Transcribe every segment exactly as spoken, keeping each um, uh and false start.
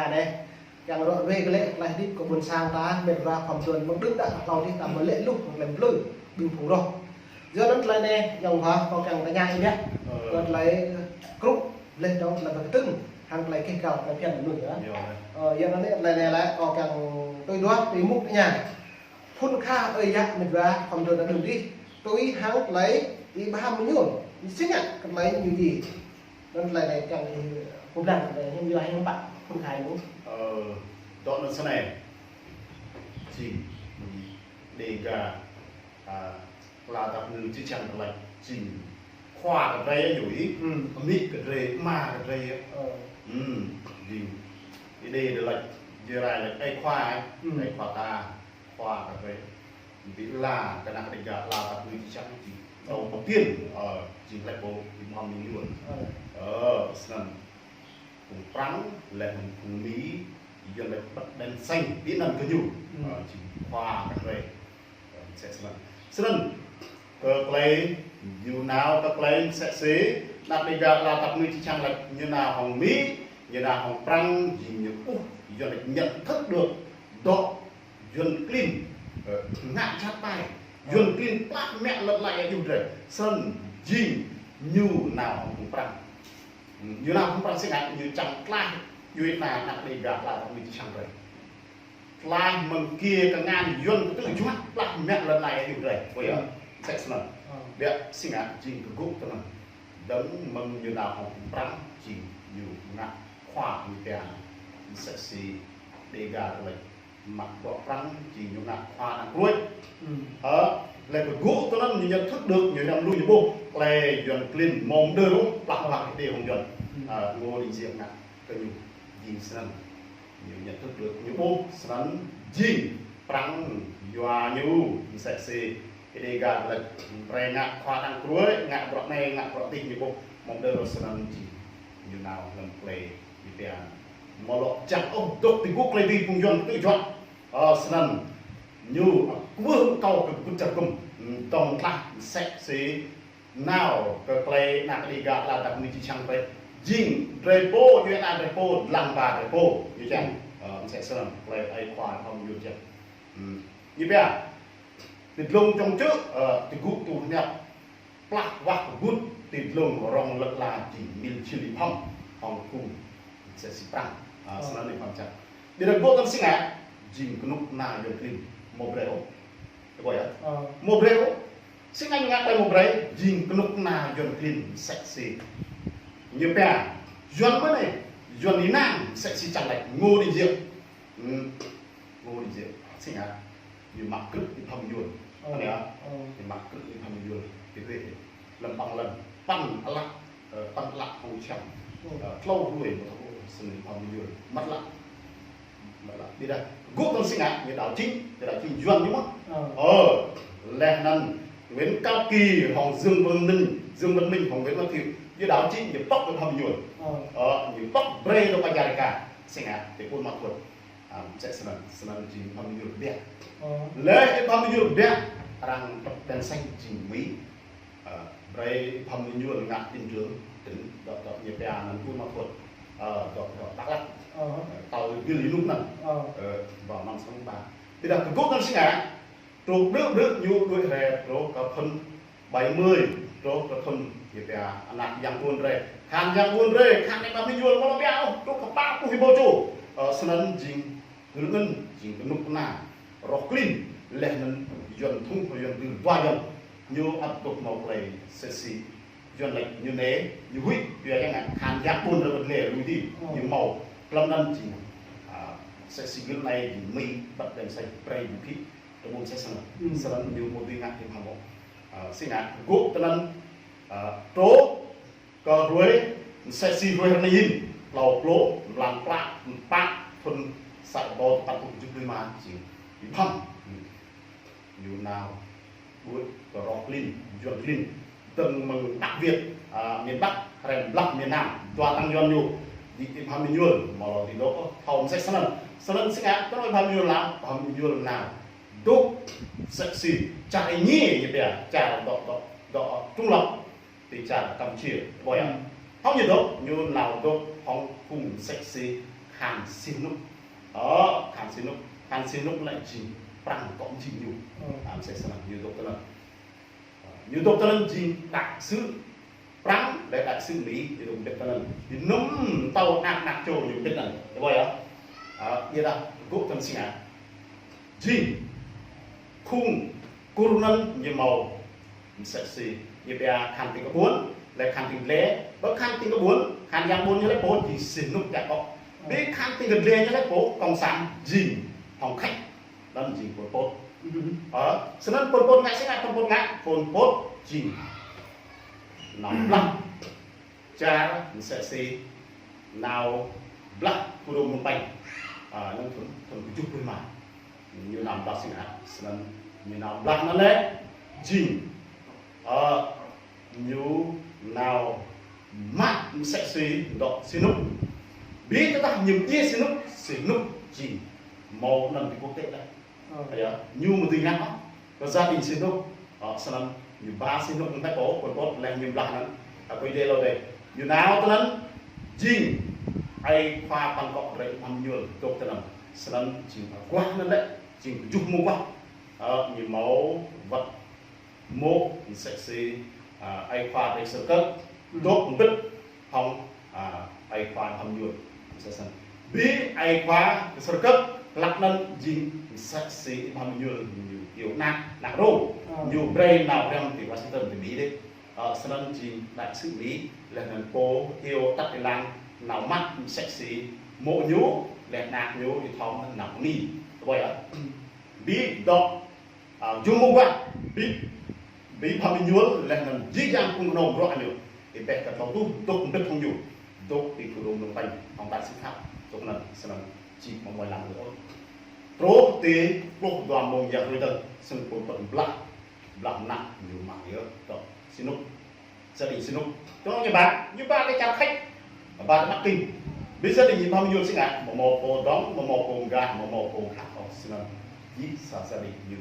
Anei, kiăng rŏ ruê kơ lĕ klei hdĭp kơ ƀuôn sang ta, mĭt wa khua mduôn mơ̆ng đưm đă hlâo dih ta mă lĕ luh klei mplư, ƀing phung roh. Yua anăn klei anei, ayŏng wa, kâo kiăng tơña ih ƀiă. Kơ klei krŭ, leh dŏng klei ktưn, hăng klei keh gao, klei bhiăn mnuih yơh. Yua anăn klei anei lĕ, kâo kiăng tui duah, tui mŭk tơña. Phŭn kha ơi yă mĭt wa, khua mduôn ta đưm dih, tui hăng klei Y-Bham Mñuôn, si ngă klei ñu dih. Anăn klei anei kiăng ih pơblang klei hiam yua hiam pă phŭn khai ñu. Ơ, dŏ anăn snei. Jing, Dega, a, ala dap kngư čư̆ čhiăng kơ lač jing khua kơ drei yơh, ñu ih. Amĭ kơ drei, ama kơ drei yơh. Jing, Êđê drei lač, Jrai lač, ơ khua, ơ khua ta, khua kơ drei. Bi ala, kơ anak Dega, ala dap kngư čư̆ čhiăng jing. Dŏ pơtiên, ơ, jing lač pô Y-Bham Mñuôn. Ơ, snăn. Phung Prăng, leh anăn phung Mi, Yuăn lač bật đèn xanh, bi anăn kơ ñu. Ơ, jing khua kơ drei. Ơ, msĕ snăn. Snăn, kơ klei, ñu nao kơ klei msĕ si, anak Dega ala dap kngư čư̆ čhiăng lač ñu nao hŏng Mi, ñu nao hŏng Prăng, jing ñu ƀuh, Yuăn lač nhận thức được, dŏ Yuăn klin, ơ, ngă jhat ƀai. Yuăn klin plah mă lăn ala êa juh drei. Snăn jing ñu nao hŏng phung Prăng. Ñu nao hŏng phung Prăng si ngă ñu čiăng tlaih djuê ana anak Dega ala dap kngư čư̆ čhiăng drei. Tlaih mơ̆ng kiê kngan Yuăn ktư̆ juă plah mă lăn ala êa juh drei. Ƀuh yơh, msĕ snăn. Ƀiă si ngă jing kơ gŭ tinăn. Dơ̆ng mơ̆ng ñu nao hŏng phung Prăng jing ñu ngă khua ñu pia. Msĕ si Dega lač mă bruă Prăng jing ñu ngă khua năng kruê. Ơ, leh kơ gŭ tinăn ñu nhận thức được ñu hriăm lu ñu ƀuh. Klei Yuăn klin mâo mdơr ôh, plah wah kơ ti hŏng Yuăn. Ơ, Ngô Đình Diệm ngă kơ ñu jing snăn. Ñu nhận thức được ñu ƀuh snăn jing Prăng yua ñu msĕ si Dega lač brei ngă khua năng kruê, ngă bruă anei, ngă bruă dih ñu ƀuh. Mâo mdơr ôh snăn jing ñu nao hlăm klei ñu pia. Amâo lŏ čiăng ôh dôk ti gŭ klei dưi phung Yuăn ktư̆ juă. Ơ, snăn ñu kwưh akâo kơ kbŭt čar gŭm, dŏng tlaih msĕ si nao kơ klei anak Dega ala dap kngư čư̆ čhiăng drei. Jing drei pô, djuê ana drei pô, dlăng ba drei pô, ñu čiăng. Ơ, msĕ snăn, klei ơi khua Y-Bham Mñuôn čiăng. Ñu pia, ti dlông čŏng čư̆, ơ, ti gŭ tŭ hñăp, plah wah kơ gŭt, ti dlông rŏng lăn ala jing mil čhil Y-Bham, hŏng phung msĕ si Prăng. Ơ, snăn Y-Bham čiăng. Ƀiădah gŭ tăm si ngă, jing knŭk kna Yuăn klin, mâo brei ôh. Ƀuh yơh. Mâo brei ôh. Si ngă ngă klei mâo brei, jing knŭk kna Yuăn klin msĕ si. Ñu pia, Yuăn mơ̆ anei, Yuăn ênang msĕ si čiăng lač Ngô Đình Diệm. Ngô Đình Diệm, si ngă, ñu mă krư̆ Y-Bham Mñuôn. Anei, ñu mă krư̆ Y-Bham Mñuôn, ti hruê, hlăm ƀăng lăn, păn ală, ơ, păn ală hŏng čhiăm. Ơ, tlâo hruê, mâo thâo ôh, snăn Y-Bham Mñuôn, măt ală. Măt ală. Ƀiădah, gŭ tăm si ngă, ñu đảo chính, ñu đảo chính Yuăn ñu mơh. Ơ, leh anăn, Nguyễn Cao Kỳ hŏng Dương Văn Minh, Dương Văn Minh hŏng Nguyễn Văn Thiệu, ñu đảo chính, ñu pŏk Y-Bham Mñuôn. Ơ, ñu pŏk brei dôk Amerika, si ngă, ti Ƀuôn Ma Thuột. A, msĕ snăn, snăn jing Y-Bham Mñuôn kbiă. Leh Y-Bham Mñuôn kbiă, arăng bật đèn xanh jing Mi. Ơ, brei Y-Bham Mñuôn ngă tỉnh trưởng tỉnh, dŏ, dŏ ñu pia anăn Ƀuôn Ma Thuột. Ơ, dŏ, dŏ Dak Lak. Ơ, tâo gĭl ênuk anăn. Ơ, ba năm sáu ba. Ƀiădah kơ gŭ anăn si ngă, truh ƀrư̆ ƀrư̆ ñu đuĕ hriê, truh kơ thŭn bảy mươi, truh kơ thŭn, ñu pia, anak yang ƀuôn drei. Khan yang ƀuôn drei, khan Y-Bham Mñuôn, mâo lŏ pia ôh, truh kơ pă pluh êbâo čô. Ơ, snăn jing, gưl anăn, jing knŭk kna, roh klin, leh anăn Yuăn thŭng, Yuăn gưl dua Yuăn. Ñu ăt dôk mâo klei, msĕ si, Yuăn lač ñu anei, ñu huĭ, yua yang ngă khan yang ƀuôn drei ƀơ̆t lĕ lui dih, ñu mâo, hlăm anăn jing, a, msĕ si gưl anei jing Mi bật đèn xanh brei ñu kĭ, tơ ƀuôn msĕ snăn. Snăn ñu mâo dưi ngă ti hmăng ôh. A, si ngă, gŭ tinăn, a, truh kơ hruê, msĕ si hruê ară anei hĭn, tlâo pluh, mlan pă, pă, thŭn sa êbâo dua păn êtuh kjuh pluh êma, jing Y-Bham. Ñu nao, ƀuh, kơ roh klin, Yuăn klin, dơ̆ng mơ̆ng Bắc Việt, a, miền Bắc, hriăm blah miền Nam, dua tăng Yuăn ñu, dih ti Y-Bham Mñuôn, mâo lŏ ti dôk, thâo msĕ snăn. Snăn si ngă, kơ Y-Bham Mñuôn lăng, Y-Bham Mñuôn nao. Dôk, msĕ si, čar êngiê, ñu pia, čar dŏ, dŏ, dŏ, trung lập. Ti čar Campuchia, ƀuh yơh. Hŏng ñu dôk, ñu nao dôk hŏng phung msĕ si Khan Sihanouk. Ơ, Khan Sihanouk. Khan Sihanouk lĕ jing Prăng kŏ jing ñu. Ơ. Ơ, msĕ snăn ñu dôk tinăn. Ơ, ñu dôk tinăn jing đại sứ Prăng leh đại sứ Mi, ñu dôk mbĭt tinăn. Ñu nŭm tâo anak anak čô ñu mbĭt tinăn. Ơ, ƀuh yơh. Ơ, ƀiădah gŭ tinăn si ngă. Jing khung kur anăn ñu mâo msĕ si ñu pia Khan Tĭng Kbuôn, leh Khan Tĭng Dlê, ƀơ Khan Tĭng Kbuôn, Khan Yang Ƀuôn ñu lĕ pô jing Sihanouk čăk kŏ. Bi Khan Tĭng Dlê ñu lĕ pô cộng sản jing hŏng Khač, anăn jing Pol Pot. Ơ, snăn Pol Pot ngă si ngă, Pol Pot ngă, Pol Pot jing nao blah čar msĕ si nao blah Phú Đô Phnom Penh. Ơ, anăn thŭn, thŭn kjuh pluh êma. Ñu nao blah si ngă, snăn ñu nao blah anăn lĕ jing, ơ, ñu nao mă msĕ si dŏ Sihanouk. Bi tơdah ñu mdjiê Sihanouk, Sihanouk jing mâo anăn ti quốc tế leh. Ơ. Ơ, yơh, ñu mdê ngă, kơ gia đình Sihanouk. Ơ, snăn ñu ba Sihanouk anăn pô, Pol Pot leh ñu blah anăn. Ơ, kơ dê lŏ dê. Ñu nao tinăn, jing ai khua păn kŏ drei Y Bham Êñuôl dôk tinăn. Snăn jing aguah anăn lĕ, jing kjuh mông aguah. Ơ, ñu mâo wăt mô̆ msĕ si, ơ, ai khua drei Sơr Kơk, dôk mbĭt hŏng, ơ, ai khua Y Bham Êñuôl. Msĕ snăn. Bi ai khua Sơr Kơk hlăk anăn jing msĕ si Y Bham Êñuôl ñu iêu anak, anak rông. Ơ. Ñu brei nao hriăm ti Washington ti Mi dih. Ơ, snăn jing đại sứ Mi, leh anăn pô iêu tăt êlan nao mă msĕ si mô̆ ñu, leh anak ñu, Y Thom anăn nao Mi. Ƀuh yơh. Bi dŏ, ơ, jŭm mông aguah, bi, bi Y Bham Êñuôl, leh anăn jih jang phung knŏng bruă ñu. Êbeh kơ tlâo êtuh, dôk mbĭt hŏng ñu. Dôk ti Phú Đô Phnom Penh, hŏng đại sứ Pháp, dôk anăn, snăn jing mâo mâo lăng dôk. Truh ti pluh dua mông ya hruê dơ̆ng, snăn Pol Pot blah, blah mnă ñu mă yơh, dŏ Sihanouk. Gia đình Sihanouk. Čô ñu ba, ñu ba kơ čar Khač. Ba kơ Bắc Kinh. Bi gia đình Y Bham Êñuôl si ngă, amâo mâo pô dŏng, amâo mâo pô mgah, amâo mâo pô mkă ôh, snăn. Jih sa gia đình ñu.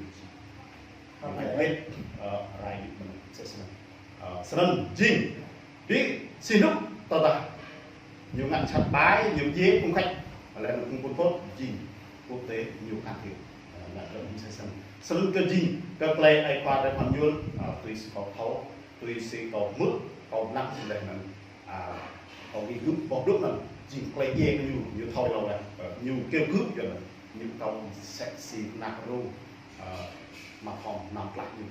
Ñu Khač mĭt, ơ, rai mĭt mơ̆n, msĕ snăn. Ơ, snăn jing. Bi Sihanouk tơdah ñu ngă jhat ƀai, ñu mdjiê phung Khač. Leh anăn phung Pol Pot jing quốc tế ñu kăn hil. Ơ, ngă kơ msĕ snăn. Snăn kơ jing, kơ klei ai khua drei Y Bham Êñuôl, ơ, tui si kâo thâo, tui si kâo hmư̆, kâo mnăm leh anăn, ơ, kâo nghi ngút boh blŭ anăn, jing klei djiê kơ ñu, ñu thâo êlâo leh, ơ, ñu kơ gư̆ yơh anăn, ñu thâo msĕ si anak rông, ơ, mă hŏng năm plah ñu,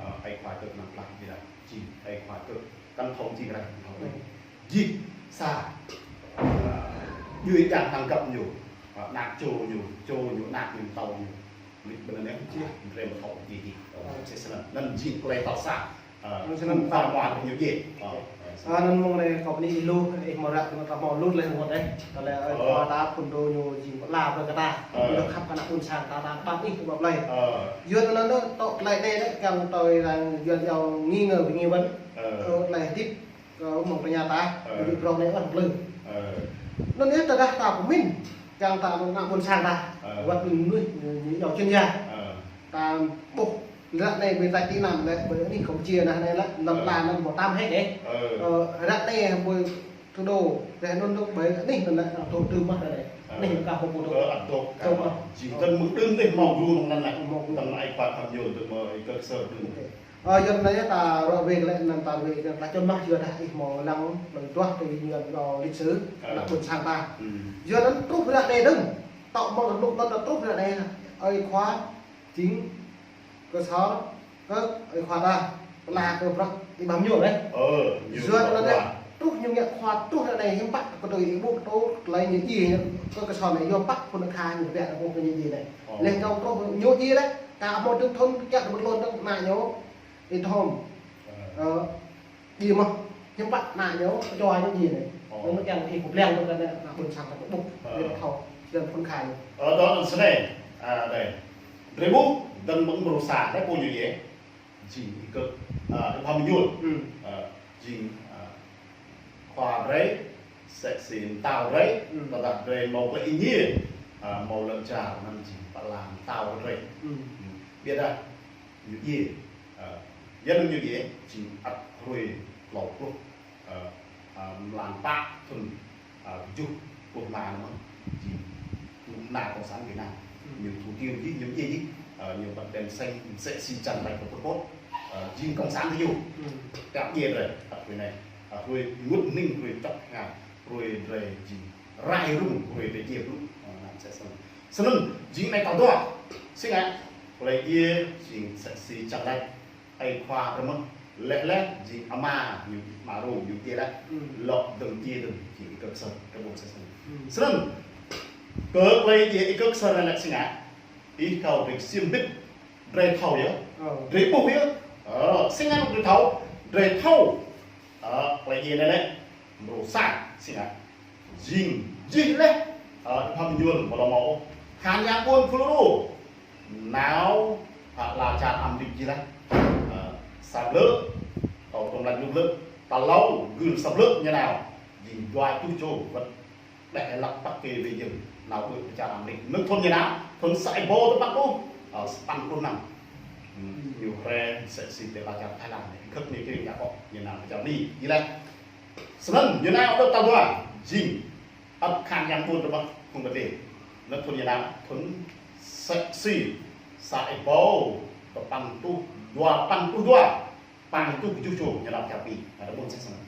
ơ, ai khua Kơk năm plah ñu dah, jing ai khua Kơk, kăn thâo jing rah, thâo leh. Jih sa, ơ, djuê jang hăng găp ñu, ơ, anak čô ñu, čô ñu, anak ñu, mtâo ñu. Leh ƀiădah anei, drei mâo thâo djiê djiê. Ơ, msĕ snăn. Anăn jing klei tal sa. Ơ, anăn snăn phung tal pha mâo ñu djiê. Ơ, ơ, snăn. Ơ, anăn mơ̆ng anei kâo bơni ih lu, ih mâo ră, kâo mâo lu leh mơ̆ng anei. Kâo leh, ơ, ơ, khua ta phŭn dô ñu jing pla brei kơ ta. Ơ. Ñu khăp kơ ană ƀuôn sang ta, ta, ta ih kơ ƀă blei. Ơ. Yua anăn tŏ klei anei leh, kiăng tui arăng yua yua nghi ngờ, nghi vấn. Ơ. Ơ, klei hdĭp. Kơ mơ̆ng tơña ta, ơ, ƀuh brŏk anei ăt mplư. Ơ. Anăn yơh tơdah ta pơmĭn, kiăng ta anăn ƀuôn sang ta, ơ, wăt mnuih, ñu, ñu yua chuyên gia. Ơ. Ta ƀuh, ră anei bi tač ti anăn leh, ƀơi anih Campuchia anăn leh, năm pla anăn mâo tam héc dih. Ơ. Ơ, ră anei ƀơi thủ đô, leh anăn dôk ƀơi anih anăn leh, anăn dôk dưm mơh ră anei. Ơ. Anih ka hŏ pô dôk. Ơ, ăt dôk. Dôk mơh. Jing dơ̆ng mơ̆ng đưm dih mâo djru anăn leh. Mâo djru. Dơ̆ng ai khua Y Bham Êñuôl, dơ̆ng mâo ai Kơk Sơr dưm. Ôkê. Ơ, yua anăn yơh ta ruă wê leh anăn ta ruă anăn ta čuăn mah yua dah ih mâo lăng klei duah ti ñu dôk lịch sử, ơ, ană ƀuôn sang ta. Hmm. Yua anăn truh ră anei dơ̆ng, tŏ mâo rnuk anăn truh ră anei, ai khua jing Kơk Sơr, kơ ai khua ta, pla kơ bruă Y Bham Êñuôl dih. Ơ, ñu yua anăn dih, truh ñu ngă khua truh ră anei hiư̆m pă kơ tui ih ƀuh tui klei ñu djiê, kơ Kơk Sơr anei yua pă phŭn kha ñu biă ƀuh kơ ñu djiê anei. Ơ. Leh dơ̆ng truh ñu djiê leh, ka mâo dơ̆ng thŭn kiă kơ ƀuôn lăn dơ̆ng ană ñu. Y Thom. Ơ. Ơ, djiê mơh, hiư̆m pă ană ñu, čô ñu djiê anei. Ơ. Anăn kiăng ih pơblang kơ ană ƀuôn sang ta ƀuh. Ơ. Leh thâo, leh phŭn kha ñu. Ơ, dŏ anăn snei, ơ, dei. Drei ƀuh, dơ̆ng mơ̆ng mrô sa, leh pô ñu djiê. Jing Y Kơk, ơ, Y Bham Êñuôl. Hmm. Ơ, jing, ơ, khua drei, msĕ si mtao drei, hmm, tơdah drei mâo klei êngiê, ơ, mâo lăn čar anăn jing pla mtao drei. Hmm. Hmm. Ƀiădah, ñu djiê, ơ, ya anăn ñu djiê, jing ăt hruê tlâo pluh, ơ, ơ, mlan pă thŭn, ơ, kjuh pluh êma anăn mơh. Jing knŭk kna cộng sản Việt Nam. Ñu thủ tiêu jih, ñu mdjiê jih. Ơ, ñu bật đèn xanh, msĕ si čiăng lač kơ Pol Pot. Ơ, jing cộng sản diñu. Tăp djiê drei, tăp djiê anei. Ơ, hruê ênguôt hnĭng, hruê čŏk hngah, hruê drei jing rai rŭng, hruê drei djiê blŭ. Ơ, anăn msĕ snăn. Snăn, jing anei tal dua. Si ngă, klei djiê, jing msĕ si čiăng lač. Aê khua drei mơh, leh leh, jing ama, ñu ama rông, ñu djiê leh. Lŏ dơ̆ng djiê dơ̆ng, jing Y Kơ Ksơr, drei ƀuh msĕ snăn. Snăn, kơ klei djiê Y Kơ Ksơr anei lĕ si ngă, ih kâo drei ksiêm mbĭt, drei thâo yơh. Drei ƀuh yơh. Ơ, si ngă drei thâo, drei thâo. Ơ, klei djiê anei lĕ, mrô sa, si ngă. Jing, jih leh, ơ, Y Bham Êñuôl, amâo lŏ mâo ôh. Khan Yang Ƀuôn Fulro. Nao, ơ, ala čar Amêrik jih leh. Ơ, sa blư̆, kâo tŭm lač lu blư̆. Tal tlâo, gưl sa blư̆ ñu nao. Jing dua êtuh čô, wăt đeh êlăk păk kơ wê jing. Nao đuĕ pơ čar Amêrik. Mơ̆ng thŭn ñu nao, thŭn sa êbâo dua păn êtuh, ơ, sa păn pluh năm. Ñu hriê msĕ si ti ala čar Thái Lan, khăp ñu kơ ñu kŏ, ñu nao pơ čar Mi, jih leh. Snăn, ñu nao dôk tal dua, jing, ăt khan Yang Ƀuôn drei mơh, phung Bêtlêhem. Leh thŭn ñu nao, thŭn msĕ si, sa êbâo, dua păn êtuh, dua păn êtuh dua, păn êtuh kjuh čô, ñu nao pơ čar Mi, nao dôk ƀuôn msĕ snăn.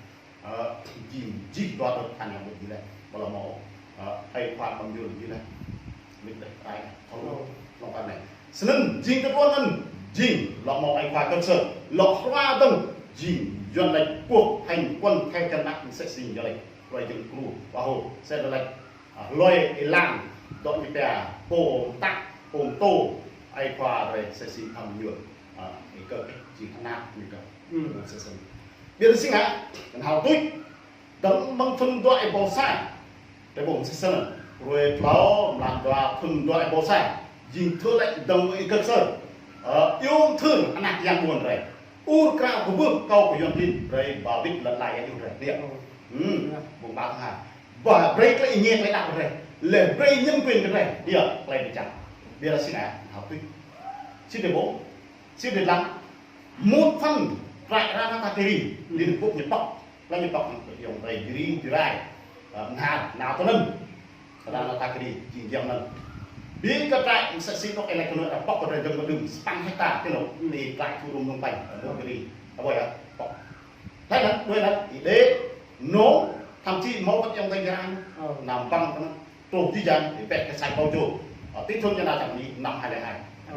Ơ, jing, jih dua tơl khan Yang Ƀuôn jih leh, amâo lŏ mâo, ơ, aê khua Y Bham Êñuôl jih leh. Mĭt leh, ai, thâo lu, hlŏng kơ anei. Snăn, jing kơ ƀuôn anăn, jing, lŏ mâo aê khua Y Kơ Ksơr, lŏ hrua dơ̆ng, jing, Yuăn lač quốc hành quân theo chân bác msĕ si Yuăn lač, hlue jơ̆ng kru, wah hô, msĕ lač, ơ, hlue êlan, dŏ ñu pia, pô mtă, pô mtô, aê khua drei msĕ si Y Bham Êñuôl, ơ, Y Kơ, jing anak ñu kơ. Msĕ snăn. Ƀiădah si ngă, knhal tuč, dơ̆ng mơ̆ng thŭn dua êbâo sa. Drei ƀuh msĕ snăn. Hruê tlâo, mlan dua, thŭn dua êbâo sa. Jing thơ lĕ dơ̆ng Y Kơ Ksơr. Ơ, iêu mthưr anak Yang Ƀuôn drei. Ur krao kbưp kâo kơ Yuăn klin drei ba wĭt lăn ala Yuăn drei. Dia. Hmm, bung ba thang ha. Ba brei klei êngiê klei đăo drei. Leh brei nhân quyền kơ drei. Dia, klei bi čang. Ƀiădah si ngă, hăp tuč. Si drei ƀuh. Si drei lăng. Một phần trại Rajathiri. Liên Hợp Quốc ñu pŏk. Leh ñu pŏk, ayŏng adei Jiri, Jrai, ơ, Mnhar, nao tơ anăn. Rajathiri, jing giăm anăn. Bi kơ trại msĕ si pŏk êlâo kơ anăn, pŏk kơ drei dơ̆ng kơ đưm, sa păn hecta, kơ anăn, ti trại thu rung Phnom Penh, ơ, Jiri, ơ, ƀuh yơh, pŏk. Leh anăn, đuĕ anăn, Y Đê, Nô, thậm chí mâo kơ ayŏng adei Jrai, nao ƀăng kơ anăn, truh jih jang, Y Pĕ kơ sa êbâo čô. Ơ, ti thŭn ñu nao čar Mi, năm hai lẻ hai. Ơ,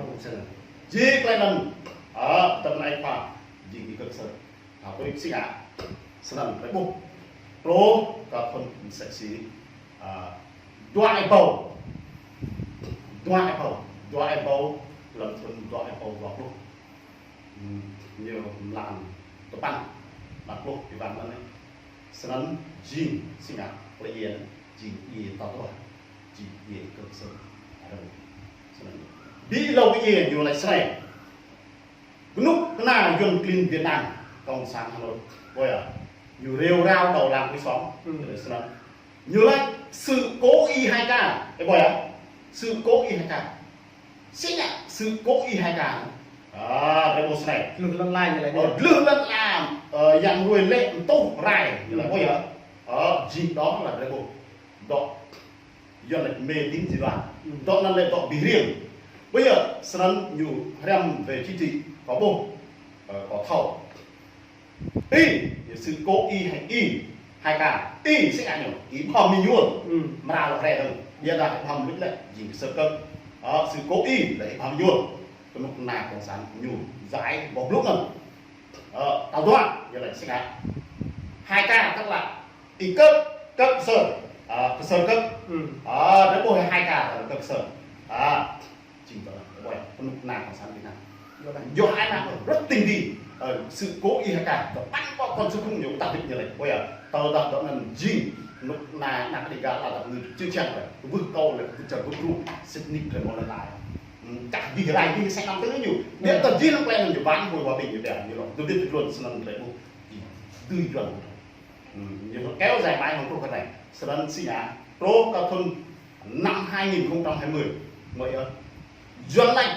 jing klei anăn, ơ, tơ anei pha, jing Y Kơ Ksơr. Ơ, kơ si ngă, snăn drei ƀuh. Truh kơ thŭn msĕ si, ơ, dua êbâo. Dua êbâo. Dua êbâo, hlăm thŭn dua êbâo dua pluh. Hmm, ñu mlan dua păn, dua pluh, êwan anăn. Snăn jing si ngă, klei djiê, jing djiê tal dua. Jing djiê Y Kơ Ksơr. Snăn. Bi êlâo djiê ñu lač snei. Knŭk kna Yuăn klin Việt Nam, Cộng sản Hà Nội. Ƀuh yơh. Ñu rêu rao đầu làng cuối xóm. Snăn. Ñu lač sự cố ý hai K. Ơ, ƀuh yơh. Sự cố ý hai K. Si ngă sự cố ý hai K. Ơ, drei ƀuh snei. Dlưh lăn ala ñu lač. Ơ, dlưh lăn ala, ơ, yang ruê lĕ mtuh rai. Ñu lač, ƀuh yơh. Ơ, jing dŏ lač drei ƀuh. Dŏ Yuăn lač mê tín dị đoan. Dŏ anăn lĕ dŏ bi hriêng. Ƀuh yơh, snăn ñu hriăm về chính trị, kâo ƀuh, ơ, kâo thâo. Y, sự cố ý hai, ý, hai K. Y, si ngă ñu, Y Bham Êñuôl. Mra lŏ hriê dơ̆ng. Ƀiădah Y Bham Êñuôl lĕ, jing Ksơr Kơk. Ơ, sự cố ý lĕ Y Bham Êñuôl. Knŭk kna cộng sản ñu giải boh blŭ anăn. Ơ, tal dua, ñu lač si ngă. Hai K, tức là Y Kơ, Kơ Ksơr. Ơ, Ksơr Kơk. Ơ, drei ƀuh hai K, Kơ Ksơr. Ơ, jing dŏ, ơ, knŭk kna cộng sản Việt Nam. Djuê ana rất tinh vi. Ơ, sự cố ý hai K, kơ păn pŏk kon sukung ñu ta dik ñu lač. Ơ, tơdah dŏ anăn jing knŭk kna anak Đêga lŏ dap kngư čư̆ čhiăng leh. Kơ bưh kâo leh, kơ bưh čar bưh kru, sĭt nik drei mâo lăn ala. Hmm, čăk bi rai bi sĕ năm tơ ñu. Ƀiădah jing klei anăn ñu ban hôi hòa bình ñu pia, ñu lŏ dôk dĭt tluôn snăn drei ƀuh. Dui Yuăn. Hmm, ñu kéo dài mãi hŏng truh kơ anei. Snăn si ngă, truh kơ thŭn năm hai nghìn không trăm hai mươi. Mơi ơ. Yuăn lač,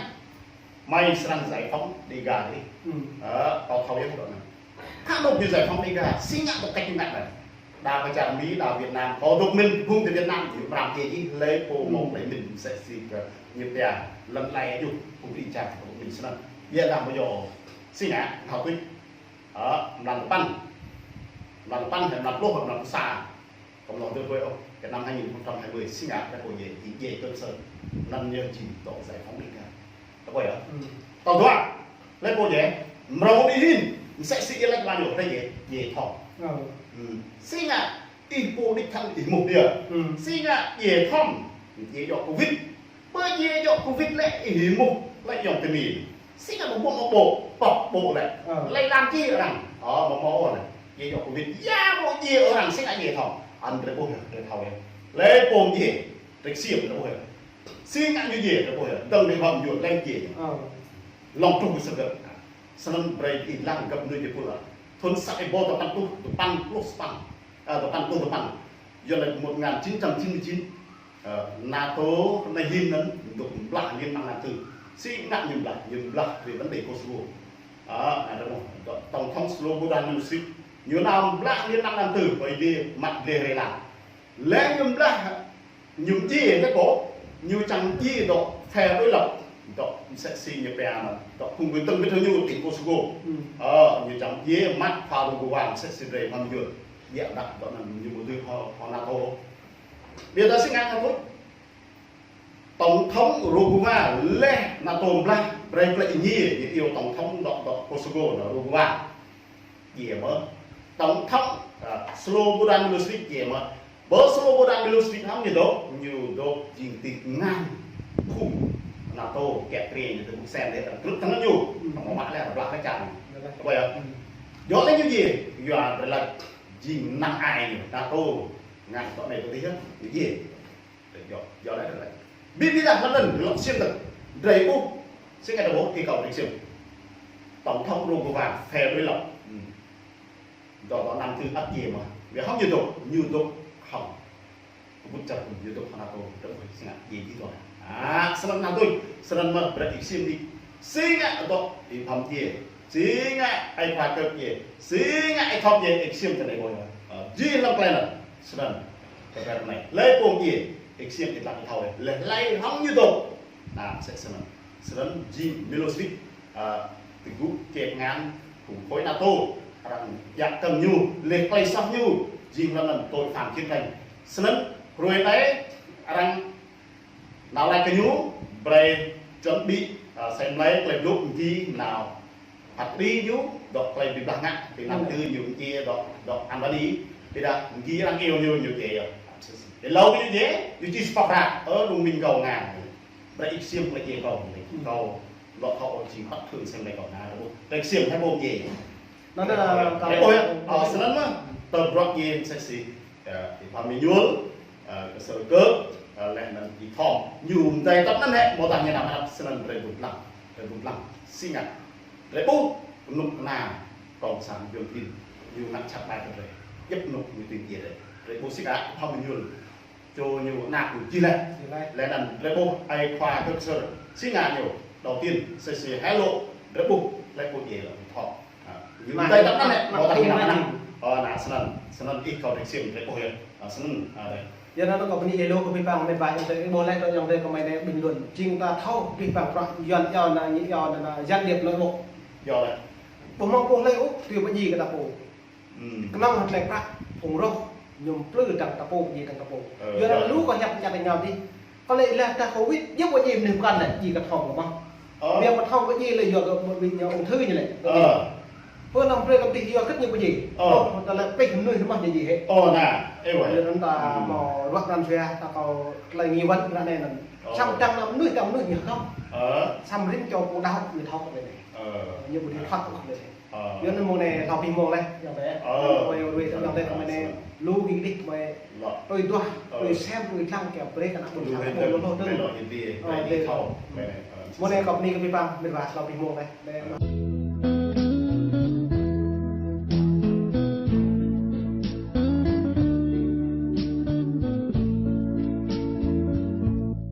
mày srăng giải phóng Đêga đi. Ơ, kâo thâo yơh dŏ anăn. Khă anôk ñu giải phóng Đêga, si ngă dôk kĕč ngă anei. Đa pơ čar Mi, đa Việt Nam, kâo dôk mĭn phung ti Việt Nam, ñu pram kơ jih, hlei pô mâo klei mĭn msĕ si kơ ñu pia, lăn lai ñu, phung ti čar, phung mĭn snăn. Ƀiădah mâo yơh, si ngă, hao tuč. Ơ, mlan dua păn. Mlan dua păn, mlan pluh, mlan pluh sa. Kâo amâo lŏ dơ̆ng ôh, kơ năm hai nghìn không trăm hai mươi, si ngă, kơ pô djiê, djiê Trường Sơn. Anăn ñu jing dôk giải phóng Đêga. Kơ pô yơh. Tal dua, hlei pô djiê, mrâo đi hĭn, msĕ si ih lač lăn yơh, hlei djiê, djiê Thom. Si ngă, ih pô đĭ thăn ih mŭt djiê. Si ngă, djiê Thom, djiê djŏ covid. Ƀơ djiê djŏ covid lĕ ih mŭt, lĕ yŏng tơ mi. Si ngă ƀuh ƀuh ƀuh, pŏk ƀuh lĕ. Lĕ lam djiê arăng. Ơ, ƀuh ƀuh lĕ. Djiê djŏ covid. Ya ƀuh djiê arăng, si ngă djiê Thom. Anăn drei ƀuh yơh, drei thâo yơh. Hlei pô djiê, drei ksiêm drei ƀuh yơh. Si ngă ñu djiê drei ƀuh yơh. Dơ̆ng drei hŏm yuôn lĕ djiê. Lŏ truh kơ sơgăt. Snăn brei ih lăng găp mnuih djiê pul. Thŭn sa êbâo dua păn êtuh, dua păn pluh sa păn. Ơ, dua păn pluh dua păn. Yơh lĕ một ngàn chín trăm chín mươi chín. Ơ, NATO anei hĭn anăn dôk mblah Liên bang Nam Tư. Si ngă ñu mblah, ñu mblah về vấn đề Kosovo. Ơ, anăn dôk Tổng thống Slobodan Milosevic. Ñu nao mblah Liên bang Nam Tư, ƀơi dih mă dleh rê lăng. Leh ñu mblah, ñu mdjiê leh kơ, ñu čiăng mdjiê dôk phe đối lập, dôk msĕ si ñu pia anăn, dôk phung bi tưng bi tưng ñu ti Kosovo. Ơ, ñu čiăng mdjiê mă phao Rugova msĕ si drei hŏm yuôn. Ƀiă dah dôk anăn ñu ƀu dưi hŏ, hŏ NATO. Ƀiădah si ngă NATO. Tổng thống Rugova leh NATO mblah brei klei êngiê, ñu iêu tổng thống dôk, dôk Kosovo anăn Rugova. Djiê mơh. Tổng thống, ơ, Slobodan Milosevic djiê mơh. Ƀơ Slobodan Milosevic hŏng ñu dôk, ñu dôk jing ti ngăn khung NATO kiă kriê ñu ti Bruxelles leh, krư̆ tơngan ñu. Mâo mă leh, mblah leh čar ñu. Kơ pô yơh. Djŏ leh ñu djiê, yua drei lač jing năng ai ñu, NATO ngăn dŏ anei dŏ dih yơh, ñu djiê. Djŏ, djŏ leh, leh. Bi, bi dah mnăn, lŏ ksiêm tơ̆. Drei ƀuh, si ngă drei ƀuh, ih kâo drei ksiêm. Tổng thống Rugova, phe đối lập. Dŏ, dŏ Nam Tư ăt djiê mơh. Bi hŏng ñu dôk, ñu dôk hŏng. Kbŭt čar ñu dôk hŏng NATO, drei ƀuh si ngă djiê djiê dôk. Ơ, snăn NATO, snăn mơh brei ih ksiêm dih. Si ngă dôk, ih phăm djiê. Si ngă ai khua kơk djiê. Si ngă ai thŏp djiê, ih ksiêm tơ anei ƀuh yơh. Ơ, djiê hlăm klei anăn. Snăn. Kơ pher anei. Hlei pô djiê, ih ksiêm ih tlă ih thâo leh. Leh hlei hŏng ñu dôk. Anăn msĕ snăn. Snăn jing Milosevic, ơ, ti gŭ kĕp ngăn, phung khối NATO. Arăng djă tơ̆ng ñu, leh klei soh ñu, jing hlăm anăn tội phạm chiến tranh. Snăn, hruê anei, arăng nao lač kơ ñu, brei chuẩn bị, ơ, sem lei klei blŭ mgi nao. Phat kđi ñu, dôk klei bi blah ngă, ti Nam Tư ñu mgi dôk, dôk Albania, ƀiădah mgi arăng iêu ñu, ñu djiê yơh. Êlâo kơ ñu djiê, ñu či spăk hră, ơ, đung mĭn kâo ngă. Brei ih ksiêm klei djiê kâo, kâo lŏ thâo ôh jing păt khưn sem lei kâo ngă, brei ih ksiêm hai ƀuh djiê. Anăn, ơ, ƀuh yơh, ơ, snăn mơh, tơ bruă djiê msĕ si, ơ, ih phăm Êñuôl, ơ, kơ sơ kơ, ơ, leh anăn ih Thom, ñu mdei tăp anăn hĕ, mâo tah ñu nao mă snăn drei ƀuh lăng, drei ƀuh lăng, si ngă. Drei ƀuh, knŭk kna, cộng sản Yuăn tin, ñu ngă čăk ƀai kơ drei. Djăp knŭk ñu tin djiê drei. Drei ƀuh si ngă, ih phăm Êñuôl. Čô ñu anak ñu jih leh. Jih leh. Leh anăn drei ƀuh ai khua Kơk Ksơr. Si ngă ñu. Đầu tiên, msĕ si hé lộ, drei ƀuh, leh pô djiê leh, thŏ. Ơ, ñu mdei tăp anăn leh, mâo tah ñu nao mă. Ơ, anăn snăn, snăn ih kâo drei ksiêm drei ƀuh yơh. Ơ, snăn, ơ, drei. Yua anăn kâo bơni êlâo kơ bi păng mĭt wa ayŏng adei, ih ƀuh leh dŏ ayŏng adei kơ mơi anei bình luận. Jing ta thâo bi păng prăk Yuăn yua anăn, yua anăn, gián điệp nội bộ. Yua leh. Ƀuh mâo pô hlei ôh, tui pơdjai kơ ta pô. Knŏng hŏng klei prăk, phung roh, ñu mplư dăng ta pô, djiê dăng ta pô. Ơ, yua anăn lu kâo hiăp mñă ti êngao dih. Kâo lĕ leh tah covid, djŏ ƀu djiê mnuih mkăn lĕ, djiê kơ Thom mơh. Ơ. Biă kơ Thom ƀu djiê lĕ yua kơ ƀu djiê ñu ung thư ñu lĕ. Ơ. Pơ năm brei kăm tih yua kơt ñu ƀu djiê. Ơ. Ơ, ta lĕ pih mnuih mơh ñu djiê hĕ. Ơ, anăn, ơ, wai. Yua anăn ta mâo ruă pran jua, ta kâo klei nghi vấn ră anei anăn. Ơ. Săm dăng năm mnuih, dăng mnuih ñu thâo. Ơ. Săm rĭm čô pô đăo ñu thâo kơ lei anei. Ơ. Ñu ƀu djiê thâo kơ lei anei. Ơ. Yua anăn mông anei hlâo pih mông leh, ayŏng adei. Ơ. Ơ, ơ, ơ, ayŏng adei kơ mơi anei, lu kơ dih kơ mơi. Lŏ. Tui duah, ơ, tui sem, tui dlăng kơ brei kơ ană ƀuôn sang. Lu kơ dih, lu kơ dih. Ơ, dih. Mông anei kâo bơni kơ bi păng, mĭt wa hlâo pih mông leh. Ơ.